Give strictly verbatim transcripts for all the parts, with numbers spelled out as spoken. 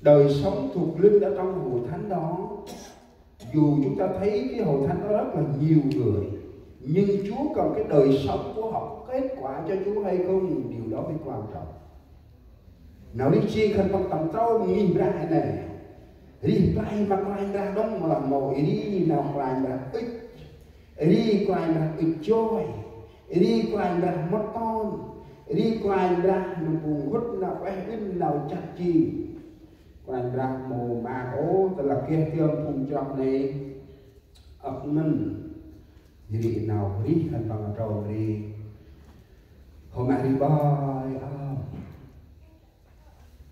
Đời sống thuộc linh ở trong hội thánh đó, dù chúng ta thấy cái hội thánh đó rất là nhiều người, nhưng Chúa cần cái đời sống của họ, kết quả cho Chúa hay không, điều đó mới quan trọng. Nau ri jêng khân păng tâm trao ngih Brah nê. Ri play ma Kôranh Brah đŏng, mâu lah mâu ri nau Kôranh Brah ŭch. Ri Kôranh Brah ŭch joi. Ri Kôranh Brah mât ton. Ri Kôranh Brah nơm bu n'gŭt nau ueh uĭn nau jăt jêng. Kôranh Brah mâu maak ôh, tơlah geh dơm phung chroh nê âk ngăn. Ri nau rêh khân păng trôm ri. Hôm a ri bơi ơ.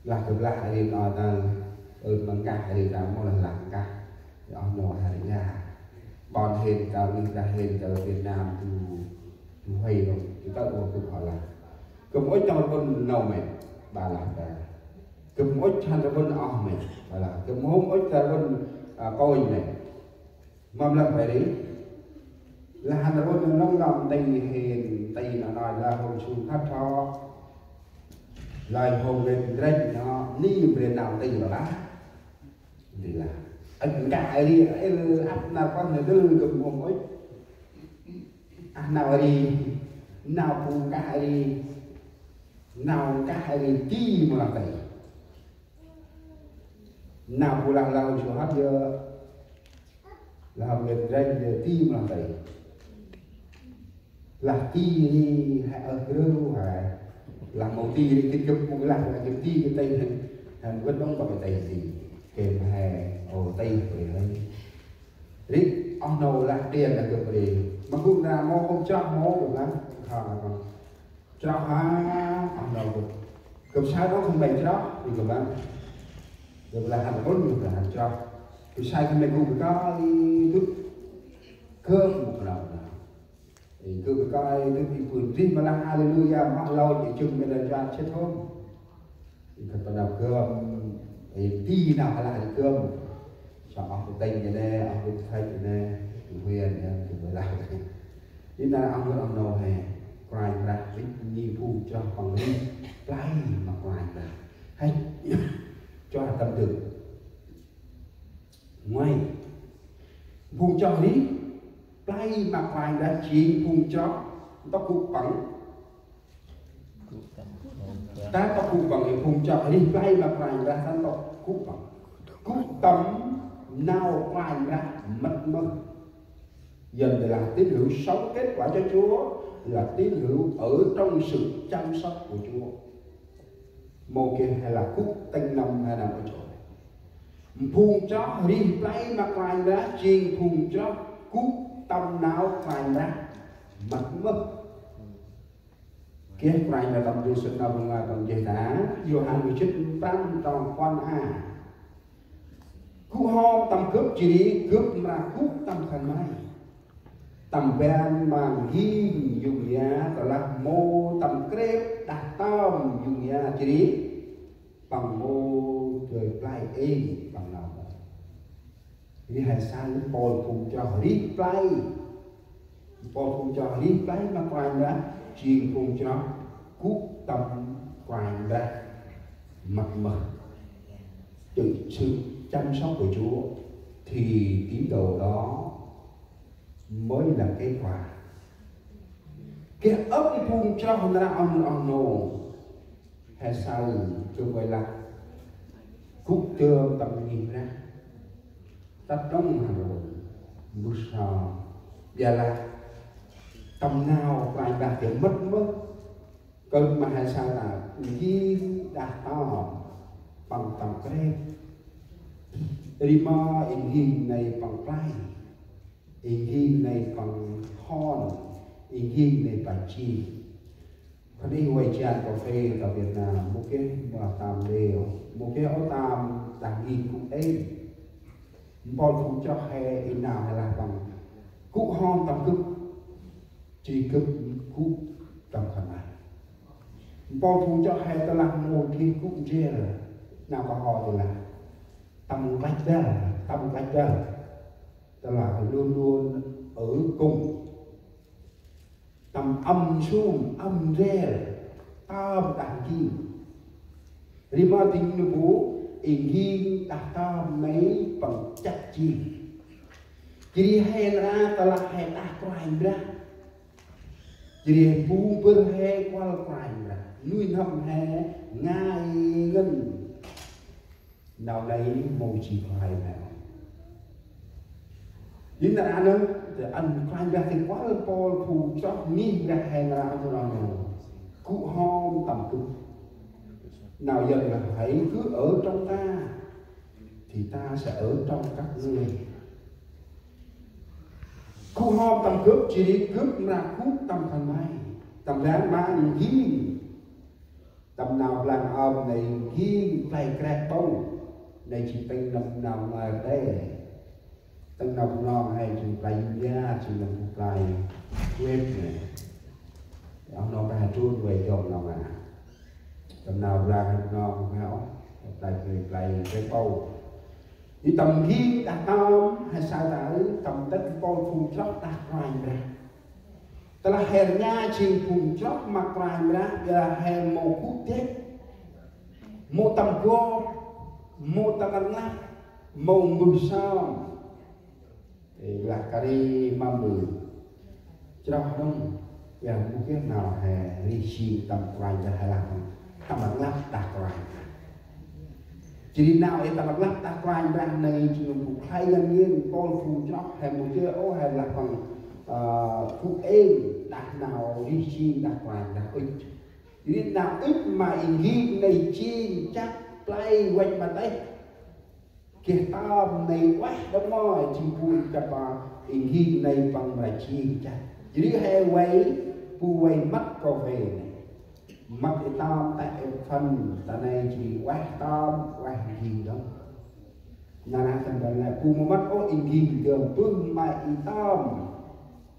Lah gâp lah ri nau ta, ơ, ma nkah ri ta mâu lah lah nkah. Ơ, nau hên ya. Ƀon hên ta, ri ta hên ta Việt Nam tu, tu huay lŏng, tu ta ua gâp hŏ lah. Gâp mâu ŭch tâm rbŭn nau mê, ba lah ta. Gâp mâu ŭch tâm rbŭn oh mê, ba lah. Gâp mâu ŭch tâm rbŭn, a, kônh mê. Mâm lah bri. Lah hăn rbŭn nau nŏng lăm tĭng hên, tĭng nau nau lah hôm su khăt hŏ. Lah hôm len drêch nau, ni bri nau tĭng lah. Di lah. Ăt nkah ri, ơ, ăp nar păng nê dơl gâp mâu ŭch. Ah, nau ri, nau bu nkah ri, nau nkah ri ti mâu lah tĭng. Nau bu lah lah hôm su khăt yơh. Lah hôm len drêch yơh ti mâu lah tĭng. Lah ti ri he ơ grơu he. Lah mâu ti ri gĭt gâp mâu lah, lah gâp ti gâp tĭng he. He mâu gĭt đŏng băk gâp tĭng ti. Gâp he, ô, tĭng bri he. Ri, oh nô lah điên lah gâp ri. Ma gŭ nra mâu hôm chroh mâu gâp lah. Ha, ha. Chroh ha, oh nô gâp. Gâp sai đŏng khân may chroh, ri gâp lah. Gâp lah hăn ƀŭn, gâp lah hăn chroh. Gâp sai khân may gŭ gâp kơi, ri gâp. Gâp mâu gâp lah. Ê, gâp kơi, gâp i bưn rêh ma lah haleluya, mâu lôch, ê, jŭm mê lah jat sĭt hôm. Ê, gâp ta năp gâp, ê, ti nau lah gâp. Sa oh gâp tĭng nê, oh gâp thach nê, gâp hên nê, gâp mâu lah. Ê, nau oh gâp oh nô he, Kôranh Brah, rêh ni phung chroh păng rêh, play ma Kôranh Brah. He, chroh tâm dơm. Ngoai. Phung chroh rêh play ma Kôranh Brah jêng phung chroh ntŭk gŭ păng. Ta ntŭk gŭ păng, phung chroh rêh play ma Kôranh Brah ta ntŭk gŭ păng. Gŭ tâm nau Kôranh Brah mât mơh. Yơn là tín hữu sống kết quả cho Chúa, là tín hữu ở trong sự chăm sóc của Chúa. Mâu geh he lah gŭ tĭng năm he nơm ŭch ôh. Phung chroh rêh play ma Kôranh Brah jêng phung chroh gŭ tâm nau Kôranh Brah mât mơh. Geh Kôranh Brah tâm du sŭt nau bơngai tâm jêh ta, Yôhan mâu jê̆t prăm trong puăn a. Gŭ hŏm tâm gâp jêh ri gâp mra gŭ tâm khân may. Tâm ban ma n'ging yŭng ya, tơlah mâu tâm krêp đah tơm yŭng ya jêh ri, păng mâu dơi play êng păng nau mâu. Ri he saơ mpôl phung chroh rêh play. Mpôl phung chroh rêh play ma Kôranh Brah, jêng phung chroh gŭ tâm Kôranh Brah mât mơh. Chịu sự chăm sóc của Chúa thì tín đồ đó mới là kết quả. Geh âk phung chroh nra oh nô. He saơ, gâp vay lah. Gŭ dơm tâm ngih Brah. Tât đŏng hăn ƀŭn. Mbơh sơm. Biă lah. Tâm nau Kôranh Brah geh mât mơh. Kơt ma he saơ ta, n'ging đah tơm păng tâm krêp. Ri ma n'ging nây păng play. N'ging nây păng hon. N'ging nây păng chi. Khân ih vay jan cà phê ta Việt Nam, mâu geh mâu lah tâm leo, mâu geh ôh tâm đah n'ging gŭ êng. Mpôl phung chroh he i nau he lah păng gŭ hŏm tâm gâp, jêh ri gâp gŭ tâm khân may. Mpôl phung chroh he tơlah mâu geh gŭ ndrel, nau kơho tơlah tâm klach băl, tâm klach băl, tơlah luôn luôn ở cùng. Tâm âm sum, âm ndrel, tâm đah n'ging. Ri ma dâng nơm bu, Êng hên đah tơm nây păng chăt jêng. Jêh ri he nar aơ tơlah he đah Kôranh Brah. Jêh ri bu bâr he kuăl Kôranh Brah. Nuih n'hâm he ngai ngăn. Nau nây mâu jêng Kôranh Brah. Jêh nar aơ nơh, ăn Kôranh Brah thì kuăl Pôl phung chroh ngih Brah he nar aơ nơh. Gŭ hom tâm gâp. Nào dân là hãy cứ ở trong ta, thì ta sẽ ở trong các ngươi. Gŭ hom tâm gâp, jêh ri gâp mra gŭ tâm khân may. Tâm ban ma ngih. Tâm nau blang ơm nây ngih play kreh ƀông. Nây jêng tĭng nâm nau ngai rđê. Tĭng nâm nong he jêng play Yulia, jêng nâm play Web nây. Ơ nong ta trun vay jong nong a. Tâm nau blang nong he ôh. Play, play kreh ƀông. Ri tâm ngih đah tơm, he saơ ta ư, tâm tât Pôl phung chroh đah Kôranh Brah. Tơlah he rnha jêng phung chroh ma Kôranh Brah, ƀiălah he mâu gŭ dêh, mâu tâm gop, mâu tâm rnglăp, mâu mbơh sơm. Ê, lah kari ma mbơh. Chroh nơh, ƀiălah mâu geh nau he ri jêng tâm Kôranh Brah he lah tâm rnglăp đah Kôranh. Jêh ri nau ê tâm rnglăp đah Kôranh Brah nây jêng phung khlay ngăn ngên, Pôl phung chroh he mâu geh ôh he lah păng, ơ, gŭ êng đah nau ri jêng đah Kôranh Brah ŭch. Jêh ri nau ŭch ma êng hên nây jêng chăt play văch ma têh. Geh tơm nây ueh đŏng ma jêng bu kăp êng hên nây păng ma jêng chăt. Jêh ri he vay, bu vay măt kôphê nây. Măt i tơm ta i phân ta nây jêng ueh tơm, ueh êng hên đŏng. Nar aơ tâm ban nây bu mâu măt ôh êng hên dơm bơh ma i tơm.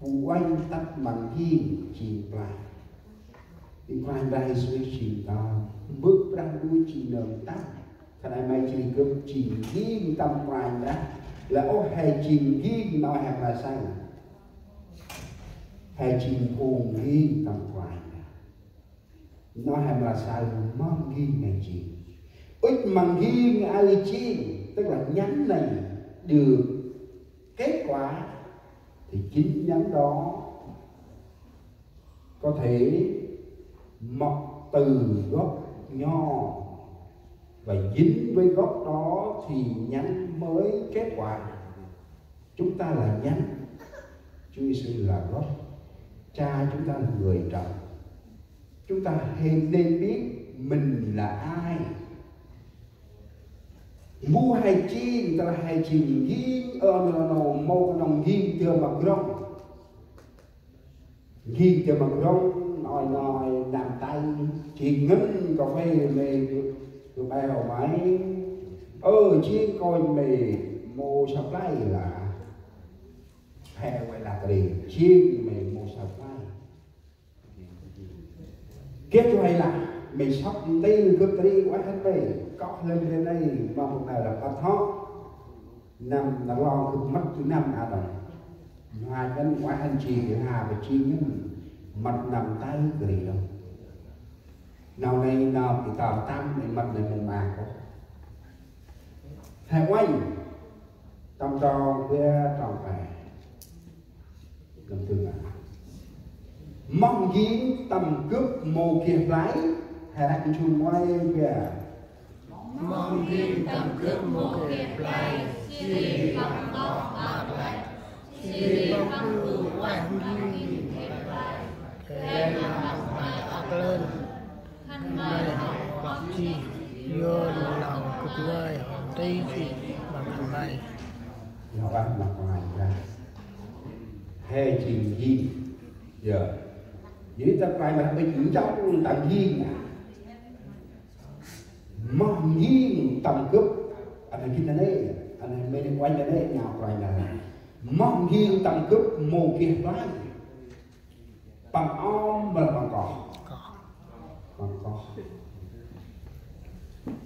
Bu uănh tât ma êng hên jêng play. Êng Kôranh Brah Yêsu jêng tơm. Mbơh Brah Ndu jêng nơm tât. Khân ay may jêh ri gâp jêng ngih tâm Kôranh Brah. Lah ôh he jêng ngih nau he mra saơ. He jêng phung ngih tâm Kôranh Brah. Nau he mra saơ mơm ngih nây jêng. Ŭch ma ngih aơ jêng, tức là nhánh này được kết quả thì chính nhánh đó có thể mọc từ gốc nho và dính với gốc đó thì nhánh mới kết quả. Chúng ta là nhánh, Chúa Giêsu là gốc, Cha chúng ta là người trồng. Chúng ta hãy nên biết mình là ai. Mbu he jêng, tơlah he jêng ngih, ơ, nô, nô, mâu knŏng ngih dơm ma grŏng. Ngih dơm ma grŏng, noi, noi, năm tay, jêng ngăn kôphê mê, gâp, gâp bay hŏ may. Ơ, jêng kônh mê, mâu supply lah. He vay lah kri, jêng mê mâu supply. Geh du huê lah, mê sŏk ntil gâp kri ueh hăn mê, koh lĕ rê nây, ma bơh nây lah păt hŏ. Năm nar lŏng gâp mât du năm a đŏng. Mhai ngăn ueh hăn jêng, geh ha bơh jêng ngăn, mât năm tay kri đŏng. Nau nây nau i tơm tăm nây mât nây mâu ma kôh. He uănh, tâm trong ƀiă trong pe. Nâm tưng a. Moh n'ging tâm gâp mâu geh play, he răk nsum nguay ƀiă. Moh n'ging tâm gâp mâu geh play, si păng ntoh ma play, si păng bu ueh n'ging geh play, he nơm ma ăk lơn. Khân may hŏ păk jêh, yor nau gâp ngơi hŏ nti jêh ma khân may. Yor ăt ma khân may ƀiă. He jêng n'ging. Yor. Jêh ri ta play ma ƀĭch njŏng ta n'ging. Moh n'ging tâm gâp. Ăn gĭt ta nê, ăn mê nê uănh ta nê, nau play ta nê. Moh n'ging tâm gâp mâu geh play. Păng om mra păng koh. Păng koh.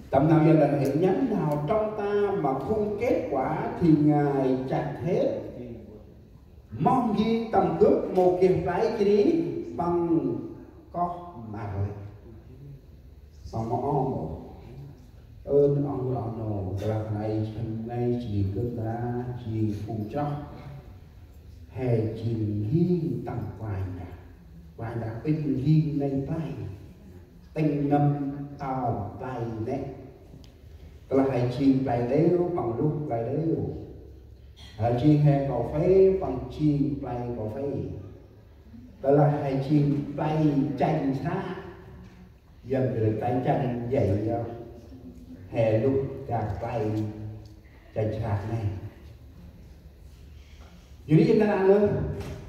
Tâm nau yor đah hên nhánh nào trong ta mà không kết quả thì Ngài chặt hết. Moh n'ging tâm gâp mâu geh play jêh ri păng koh mra. Păng mâu om. Ơn oh nô, oh nô, tơlah nây, nây jêng gâp ta, jêng phung chroh, he jêng n'ging tâm Kôranh Brah. Kôranh Brah pĭt n'ging nây play, tĭng nâm tâm play nĕ. Tơlah he jêng play leo, păng lŭ play leo. He jêng he kôphê, păng jêng play kôphê. Tơlah he jêng play chanh srah, yơn dơi tay chân dạy cho he lŭ dak play chân srah nây. Jêh ri nây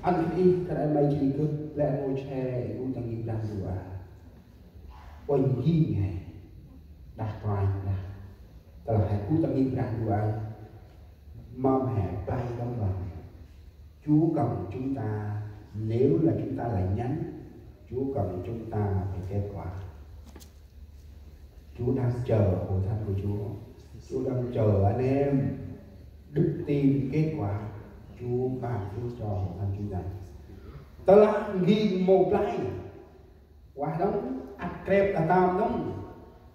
ăn ih, kơt may jêh ri gâp lĕ rngôch he gŭ ta n'ging Brah Ndu a. Uănh n'ging he đah Kôranh Brah. Tơlah he gŭ ta n'ging Brah Ndu a, mâm he play đŏng lah. Chúa cần chúng ta, nếu là chúng ta là nhánh, Chúa cần chúng ta phải kết quả. Chúa đang chờ hội thánh của Chúa. Chúa đang chờ anh em đức tin kết quả. Chúa ban phước cho hội thánh chúng ta. Tơlah n'ging mâu play, ueh đŏng, ăt krêp ta tơm đŏng.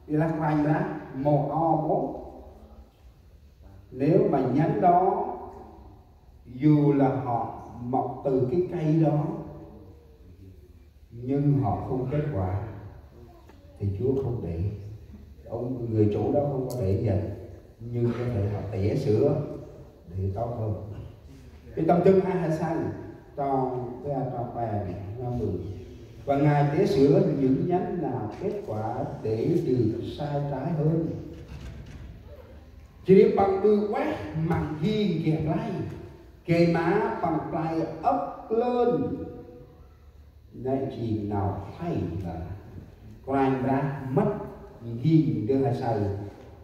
Ƀiălah Kôranh Brah mâu o mâu. Nếu mà nhánh đó, dù là họ mọc từ cái cây đó, nhưng họ không kết quả, thì Chúa không để. Ông, người chủ đó không có để dành, nhưng có thể họ tỉa sửa để tốt hơn. Cái tâm chân ai hại sai trong cái trong bài này nó mười. Và Ngài tỉa sửa những nhánh nào kết quả để được sai trái hơn. Jêh ri păng ƀư ueh ma n'ging geh play, gay ma păng play âk lơn. Nây jêng nau play lah Kôranh Brah mât n'ging ndơ he say,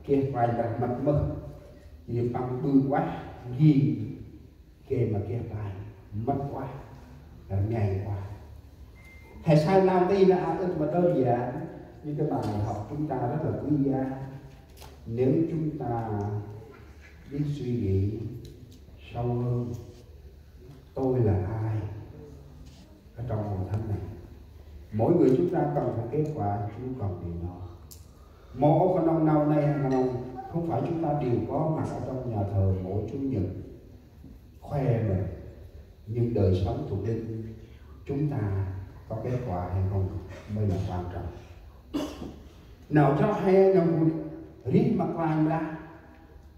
geh Kôranh Brah mât mơh. Jêh ri păng ƀư ueh n'ging gay ma geh play, mât ueh, rnhai ueh. He say nau nti nây ăt ma đơn giản, nhưng cái bài học chúng ta rất là quý giá. Nếu chúng ta biết suy nghĩ sâu hơn, tôi là ai ở trong hội thánh này? Mỗi người chúng ta cần phải kết quả, Chúa cần điều đó. Mâu ôh knŏng nau nây, knŏng không phải chúng ta đều có mặt ở trong nhà thờ mỗi Chủ nhật, khoe mình, nhưng đời sống thuộc linh chúng ta có kết quả hay không mới là quan trọng. Nau chroh he nau bu rih ma Kôranh Brah,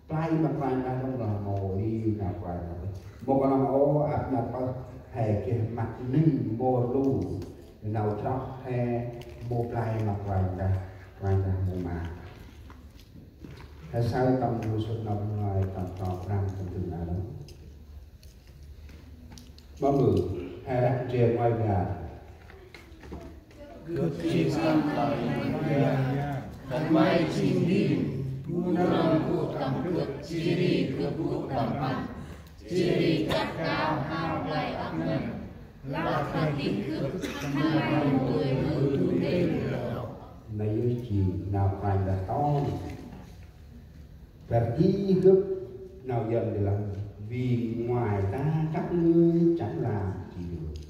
play ma Kôranh Brah đŏng lah mâu rih nau Kôranh Brah. Mâu knŏng ôh ăp nau pơh he geh măt ning mâu lu, nau chroh he mâu play ma Kôranh Brah, Kôranh Brah mâu ma. He say tâm du sŭt nau ngai tâm to prăm tâm dưng a đŏng. Mâm ƀư, he răng tre ngoai ga. Gâp jêng tâm play ma ngai. Khân may jêng n'ging, bu nâm gŭ tâm gâp, jêh ri gâp gŭ tâm păng. Jêh ri gâp gao hao play âk ngăn. Lah kah gĭt gâp, khân may mâu dơi ƀư du ntil. Nây yơh jêng nau Kôranh Brah ton. Gâp gĭt gâp nau Yuan bi lah: vì ngoài ta các ngươi chẳng làm gì được.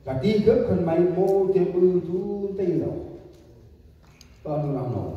Gâp gĭt gâp khân may mâu dơi ƀư du ntil ôh. Ơ nô, ơ nô,